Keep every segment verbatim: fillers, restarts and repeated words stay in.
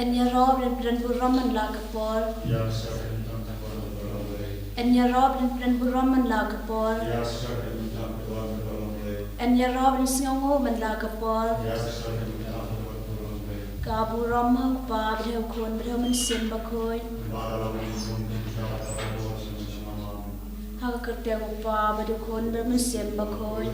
Yn ïaroh bad yn pynburom man la ka por. Yn ïaroh bad yn pynburom man la ka por. Yn ïaroh bad yn sngewnguh man la ka por. Ka burom ha u Kpa bad ha u Khun bad ha u Mynsiem Bakhuid. Ha ka kyrteng u Kpa bad u Khun bad u Mynsiem Bakhuid.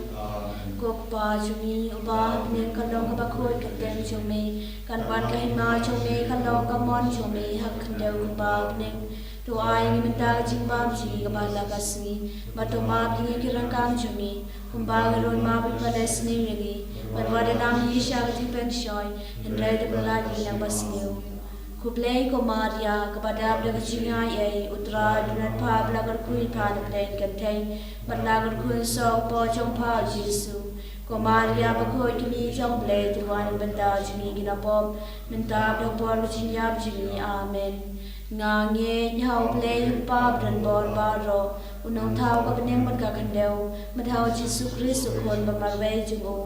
Ko Kpa jong ngi uba ha bneng, ka long kaba khuid ka kyrteng jong me. Kan wan ka hima jong me, kan long ka mon jong me ha ka khyndew kumba ha bneng. To ai ngi mynta ka jingbam jong ngi kaba la ka sngi. Bad to map ïa ngi ki ryngkam jong ngi kumba ngi ruh map ïa kiba la sniew ïa ngi. Bad wat ïalam ngi sha ka jingpynshoi, hynrei to pyllait ngi na kaba sniew. Khublei ko Maria, kaba dap da ka jingaiei, u Trai u don bad pha la kyrkhu ïa pha na pdeng kynthei, bad la kyrkhu soh u kpoh jong pha u Jisu. Ko Maria bakhuid, ka Kmie jong U Blei, to wan na ka bynta jong ngi kiba pop, mynta bad ha ka por ka jingïap jong ngi. Amen. Nga ngeit ha U Blei u Kpa badonbor baroh, u nongthaw ka bneng bad ka khyndew, bad ha u Jisu Khrist u Khun bamarwei jong u,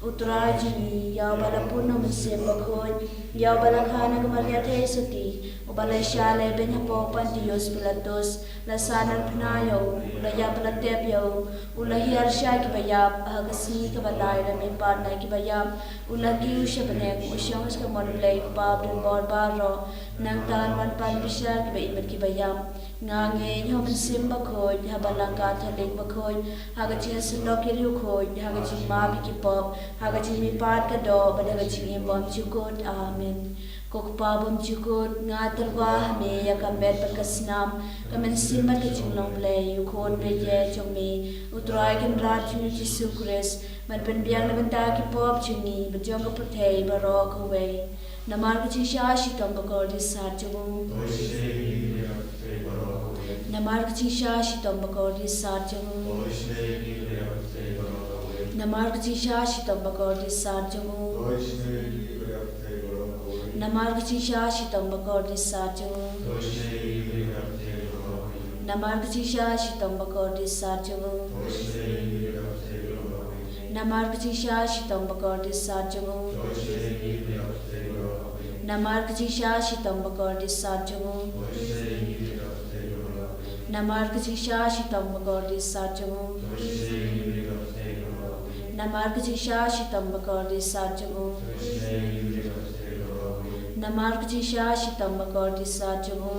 u Trai jong ngi, ïa uba la pun na u Mynsiem Bakhuid, ïa uba la kha na ka Maria Theisotti, uba la shah lehbeiñ hapoh Pontius Pilatus, la sahnarphna ïa u, u la ïap bad la tep ïa u, u la hiar sha kiba ïap, ha ka sngi kaba lai u la mihpat na kiba ïap, u la kiew sha bneng, u shong sha ka mon U Blei u Kpa badonbor baroh, nangta un wan pan bishar kiba im bad kiba ïap. Nga ngeit ha u Mynsiem Bakhuid, ha Balang Katholik bakhuid, ha ka jingïasyllok ki riewkhuid, ha ka jingmap ïa ki pop, ha ka jingmihpat ka doh, bad ha ka jingim bymjukut. Amen. Ko Kpa bymjukut, nga tyrwa ha me ïa ka met bad ka snam, ka mynsiem bad ka jinglong Blei, ïa u Khun baieit jong me, u Trai Kynrad jong ngi u Jisu Khrist, ban pynbiang na ka bynta ki pop jong ngi bad jong ka pyrthei baroh kawei. Namar ka jingshah shitom bakordit sat jong u. Namar ka jingshah shitom bakordit sat jong u. Namar ka jingshah shitom bakordit sat jong u. Namar ka jingshah shitom bakordit sat jong u. Namar ka jingshah shitom bakordit sat jong u. Namar ka jingshah shitom bakordit sat jong u. Namar ka jingshah shitom bakordit sat jong u. Namar ka jingshah shitom bakordit sat jong u. Namar ka jingshah shitom bakordit sat jong u. Namar ka jingshah shitom bakordit sat jong u.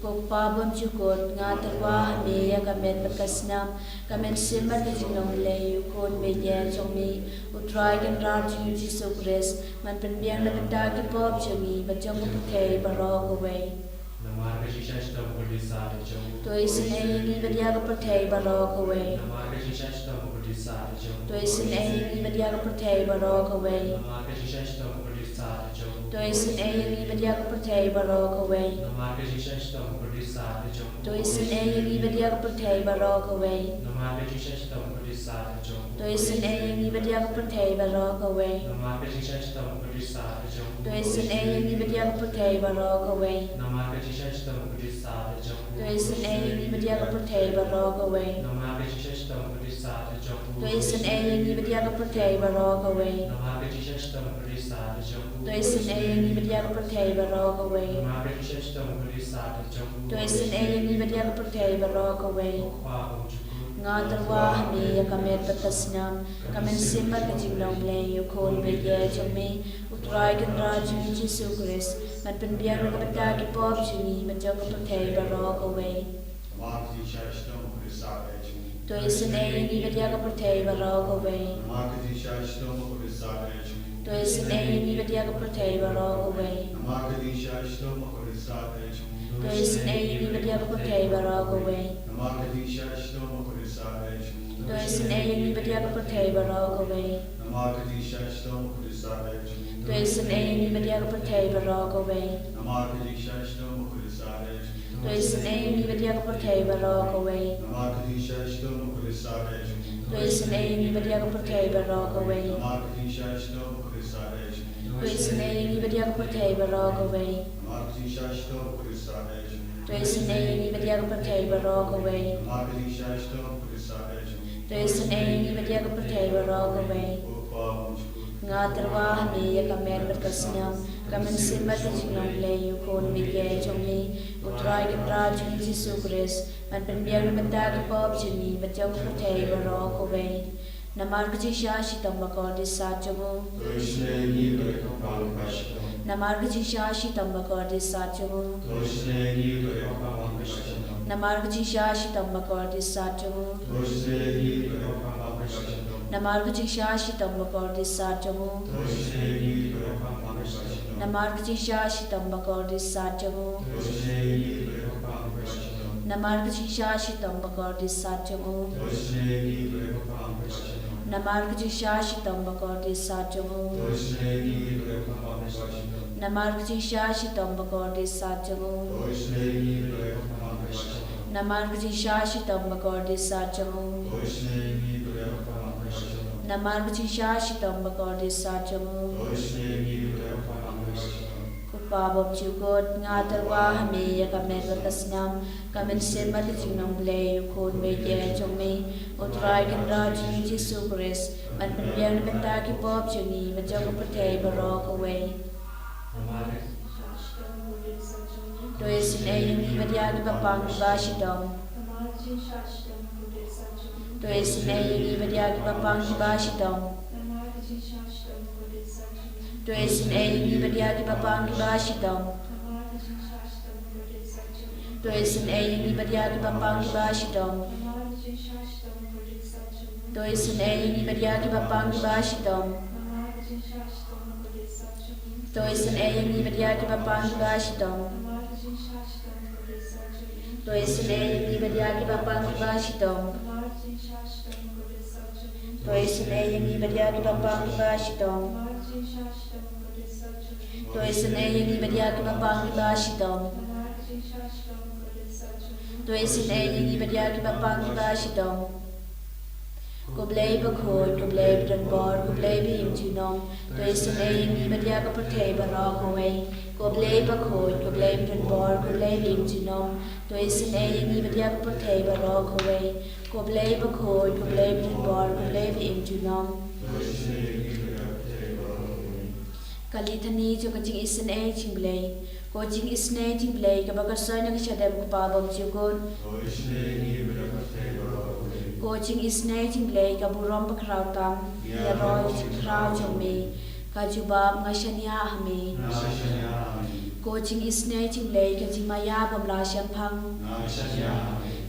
Ko Kpa bymjukut, nga tyrwa ha me ïa ka met bad ka snam, ka mynsiem bad ka jinglong Blei, ïa u Khun baieit jong me, u Trai Kynrad jong ngi u Jisu Khrist, ban pynbiang na ka bynta ki pop jong ngi bad jong ka pyrthei baroh kawei. Namar ka jingshah shitom bakordit sat jong u. To isynei ïa ngi bad ïa ka pyrthei baroh kawei. Namar ka jingshah shitom bakordit sat jong u. To isynei ïa ngi bad ïa ka pyrthei baroh kawei. Namar ka jingshah shitom bakordit sat jong u. To isynei ïa ngi bad ïa ka pyrthei baroh kawei. Namar ka jingshah shitom bakordit sat jong u. To isynei ïa ngi bad ïa ka pyrthei baroh kawei. Namar ka jingshah shitom bakordit sat jong u. To isynei ïa ngi bad ïa ka pyrthei baroh kawei. Namar ka jingshah shitom bakordit sat jong u. To isynei ïa ngi bad ïa ka pyrthei baroh kawei. Namar ka jingshah shitom bakordit sat jong u. To isynei ïa ngi bad ïa ka pyrthei baroh kawei. Namar ka jingshah shitom bakordit sat jong u. To isynei ïa ngi bad ïa ka pyrthei baroh kawei. Namar ka jingshah shitom bakordit sat jong u. To isynei ïa ngi bad ïa ka pyrthei baroh kawei. Namar ka jingshah shitom bakordit sat jong u. To isynei ïa ngi bad ïa ka pyrthei baroh kawei. Ko Kpa bymjukut. Nga tyrwa ha me ïa ka met bad ka snam, ka mynsiem bad ka jinglong Blei, ïa u Khun baieit jong me, u Trai Kynrad jong ngi u Jisu Khrist, ban pynbiang na ka bynta ki pop jong ngi bad jong ka pyrthei baroh kawei. To isynei ïa ngi bad ïa ka pyrthei baroh kawei. To isynei ïa ngi bad ïa ka pyrthei baroh kawei. To isynei ïa ngi bad ïa ka pyrthei baroh kawei. To isynei ïa ngi bad ïa ka pyrthei baroh kawei. To isynei ïa ngi bad ïa ka pyrthei baroh kawei. To isynei ïa ngi bad ïa ka pyrthei baroh kawei. To isynei ïa ngi bad ïa ka pyrthei baroh kawei. To isynei ïa ngi bad ïa ka pyrthei baroh kawei. To isynei ïa ngi bad ïa ka pyrthei baroh kawei. To isynei ïa ngi bad ïa ka pyrthei baroh kawei. Nga tyrwa ha me ïa ka met bad ka sniang, ka mynsiem bad ka jinglong Blei, ïa u Khun baieit jong me, u Trai Kynrad jong ngi Jisu Khrist, ban pynbiang na ka bynta ki pop jong ngi bad jong ka pyrthei baroh kawei. Namar ka jingshah shitom bakordit sat jong u. To isynei ïa ngi, ko Blei, ha ka pang kaba shitom. Namar ka jingshah shitom bakordit sat jong u. To isynei ïa ngi, ko Blei, ha ka pang kaba shitom. Namar ka jingshah shitom bakordit sat jong u. To isynei ïa ngi, ko Blei, ha ka pang kaba shitom. Namar ka jingshah shitom bakordit sat jong u. To isynei ïa ngi, ko Blei, ha ka pang kaba shitom. Namar ka jingshah shitom bakordit sat jong u. To isynei ïa ngi, ko Blei, ha ka pang kaba shitom. Namar ka jingshah shitom bakordit sat jong u. To isynei ïa ngi, ko Blei, ha ka pang kaba shitom. Namar ka jingshah shitom bakordit sat jong u. To isynei ïa ngi, ko Blei, ha ka pang kaba shitom. Namar ka jingshah shitom bakordit sat jong u. To isynei ïa ngi, ko Blei, ha ka pang kaba shitom. Namar ka jingshah shitom bakordit sat jong u. To isynei ïa ngi, ko Blei, ha ka pang kaba shitom. Namar ka jingshah shitom bakordit sat jong u. To isynei ïa ngi, ko Blei, ha ka pang kaba shitom. Ko Pa bapjukut, nga tyrwa ha me ïa ka met bad ka sniang, ka mynsiem bad ka jinglong Blei, ïa u Khun baieit jong me, u Trai Kynrad jong ngi Jisu Khrist, ban pynbiang na ka bynta ki pop jong ngi bad jong ka pyrthei baroh kawei. To isynei ïa ngi bad ïa kiba pang kiba shitom. To isynei ïa ngi bad ïa kiba pang kiba shitom. To isynei ïa ngi bad ïa kiba pang kiba shitom. To isynei ïa ngi bad ïa kiba pang kiba shitom. To isynei ïa ngi bad ïa kiba pang kiba shitom. To isynei ïa ngi bad ïa kiba pang kiba shitom. To isynei ïa ngi bad ïa kiba pang kiba shitom. To isynei ïa ngi bad ïa kiba pang kiba shitom. To isynei ïa ngi bad ïa kiba pang kiba shitom. To isynei ïa ngi bad ïa kiba pang kiba shitom. Ko Blei bakhuid, ko Blei badonbor, ko Blei ba im junom. To isynei ïa ngi bad ïa ka pyrthei baroh kawei. Ko Blei bakhuid, ko Blei badonbor, ko Blei ba im junom. To isynei ïa ngi bad ïa ka pyrthei baroh kawei. Ko Blei bakhuid, ko Blei badonbor, ko Blei ba im junom. Ka Litany jong ka jingisynei jong u Blei. Ko jingisynei jong u Blei kaba kyrshoi na ka shadem, ko Pa bapjukut. Ko jingisynei jong u Blei ka burom bakhraw tam, ïaroh ïa ka jingkhraw jong me. Ka jubab, nga shaniah ha me. Ko jingisynei jong u Blei ka jingmaïa bym lah shemphang.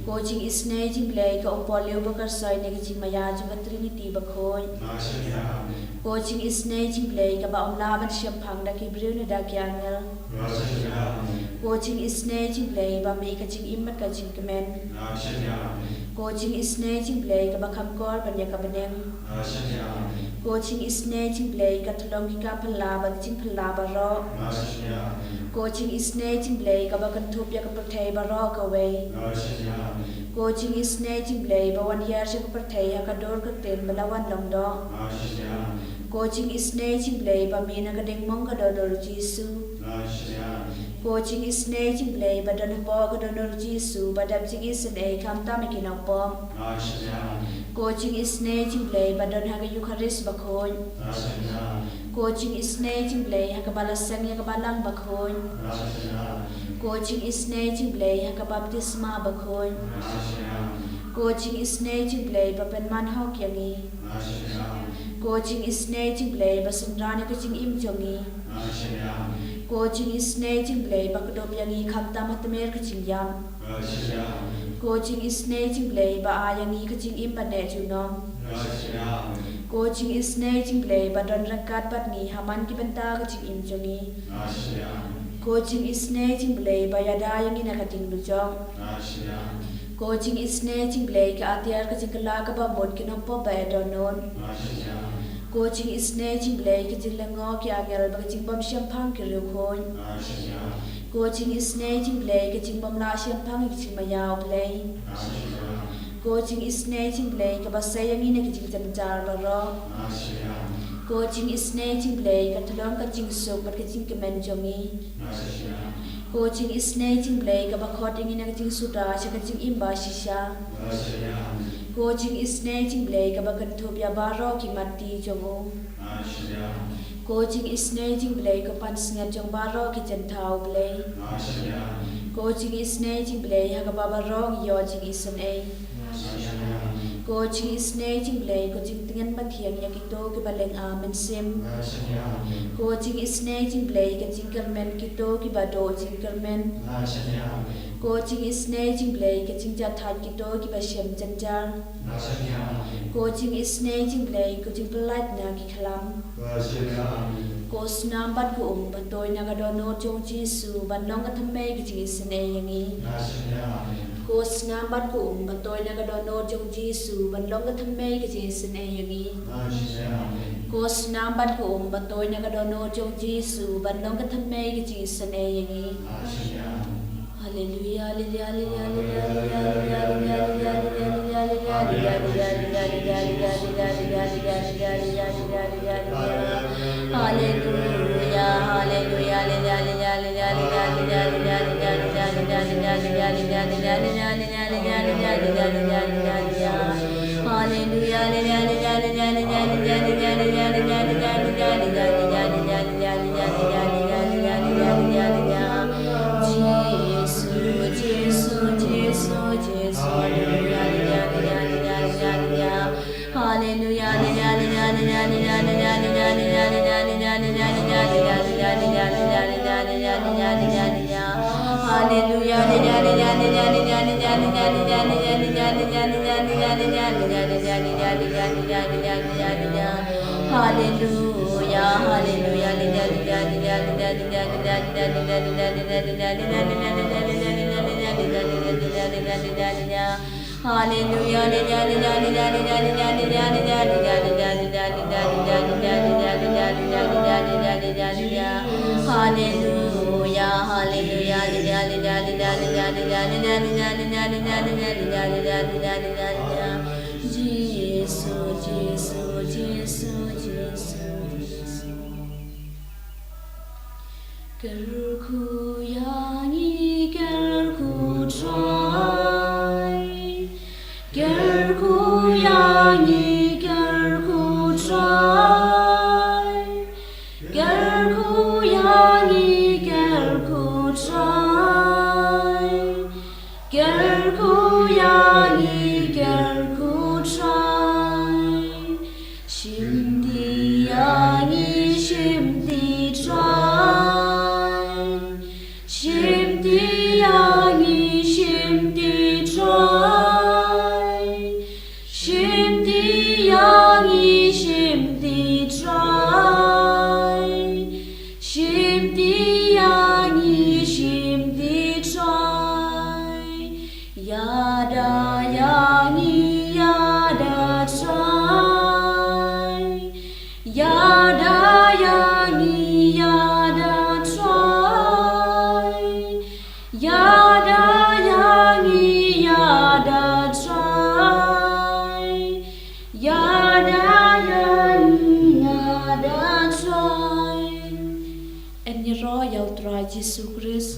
Ko jingisynei jong u Blei ka u pohliew ba kyrshoi na ka jingmaïa jong ka Trinity bakhuid. Ko jingisynei jong u Blei kaba ym lah ban shemphang da ki briew ne da ki angel. Ko jingisynei jong u Blei ba mih ka jingim bad ka jingkmen. Ko jingisynei jong u Blei kaba kham kor ban ïa ka bneng. Ko jingisynei jong u Blei ka tyllong ki kam phylla bad ki jingphylla baroh. Ko jingisynei jong u Blei kaba kynthup ïa ka pyrthei baroh kawei. Ko jingisynei jong u Blei ba wan hiar sha ka pyrthei ha ka dur ka ktien ba la wan long doh. Ko jingisynei jong u Blei ba mih na ka diengmong ka dohnud u Jisu. Ko jingisynei jong u Blei ba don hapoh ka dohnud u Jisu ba dap jingisynei khamtam ïa ki nongpop. Ko jingisynei jong u Blei ba don ha ka Eukharist bakhuid. Ko jingisynei jong u Blei ha kaba la seng ïa ka Balang bakhuid. Ko jingisynei jong u Blei ha ka baptisma bakhuid. Ko jingisynei jong u Blei ba pynman hok ïa ngi. Ko jingisynei jong u Blei ba synran ïa ka jingim jong ngi. Ko jingisynei jong u Blei ba kdup ïa ngi khamtam ha tmier ka jingïap. Ko jingisynei jong u Blei ba ai ïa ngi ka jingim bad neh junom. Ko jingisynei jong u Blei ba don ryngkat bad ngi ha man ki bynta ka jingim jong ngi. Ko jingisynei jong u Blei ba ïada ïa ngi na ka jingdujok. Ko jingisynei jong u Blei ka atiar ka jingkylla kaba mut ki nongpop ba ïa dohnud. Ko jingisynei jong u Blei ka jinglyngngoh ki angel bad ka jingbym shemphang ki riewkhuid. Ko jingisynei jong u Blei ka jingbym lah shemphang ïa ka jingmaïa u Blei. Ko jingisynei jong u Blei kaba sei ïa ngi na ki jingjynjar baroh. Ko jingisynei jong u Blei ka tyllong ka jingsuk bad ka jingkmen jong ngi. Ko jingisynei jong u Blei kaba khot ïa ngi na ka jingsuda sha ka jingim ba shisha. Ko jingisynei jong u Blei kaba kynthup ïa baroh ki matti jong u. Ko jingisynei jong U Blei, ko pansngiat jong baroh ki jingthaw, Blei. Ko jingisynei jong U Blei, ha kaba baroh ngi ïoh jingisynei. Ko jingisynei jong U Blei, ko jingtngen bathiang ïa kito kiba lynga mynsiem. Ko jingisynei jong U Blei, ka jingkyrmen kito kiba duh jingkyrmen. Ko jingisynei jong U Blei, ka jingjahthait kito kiba shem jynjar. Ko jingisynei jong U Blei, ko jingpyllait na ki khlam. Ko snam bad ko um ba tuid na ka dohnud jong U Jisu ban long ka thymmei ka jingisynei ïa ngi. Ko snam bad ko um ba tuid na ka dohnud jong U Jisu ban long ka thymmei ka jingisynei ïa ngi. Ko snam bad ko um ba tuid na ka dohnud jong U Jisu ban long ka thymmei ka jingisynei ïa ngi. Haleluya, haleluya, haleluya, haleluya. Haleluya, haleluya, haleluya, haleluya. Jisu, Jisu, Jisu, Jisu. Haleluya, haleluya, haleluya. Haleluya, haleluya, haleluya. Haleluya, haleluya, haleluya, haleluya. Haleluya, haleluya, haleluya, haleluya. Jisu, Jisu, Jisu, Jisu. Kyrkhu ïa ngi, kyrkhu Trai. Kyrkhu ïa ngi, kyrkhu Trai. Kyrkhu ïa ngi, kyrkhu Trai. Kyrkhu ïa ngi, kyrkhu Trai. Shimti ïa ngi, shimti Trai. Shimti ïa ngi, shimti Trai. Shimti ïa ngi, shimti Trai. Shimti ïa ngi, shimti Trai. Ïada ïa ngi, ïada Trai. Ïada ïa ngi, ïada Trai. Ïada ïa ngi, ïada Trai. Ïada ïa ngi, ïada Trai. Yn ïaroh ïa U Trai Jisu Khrist.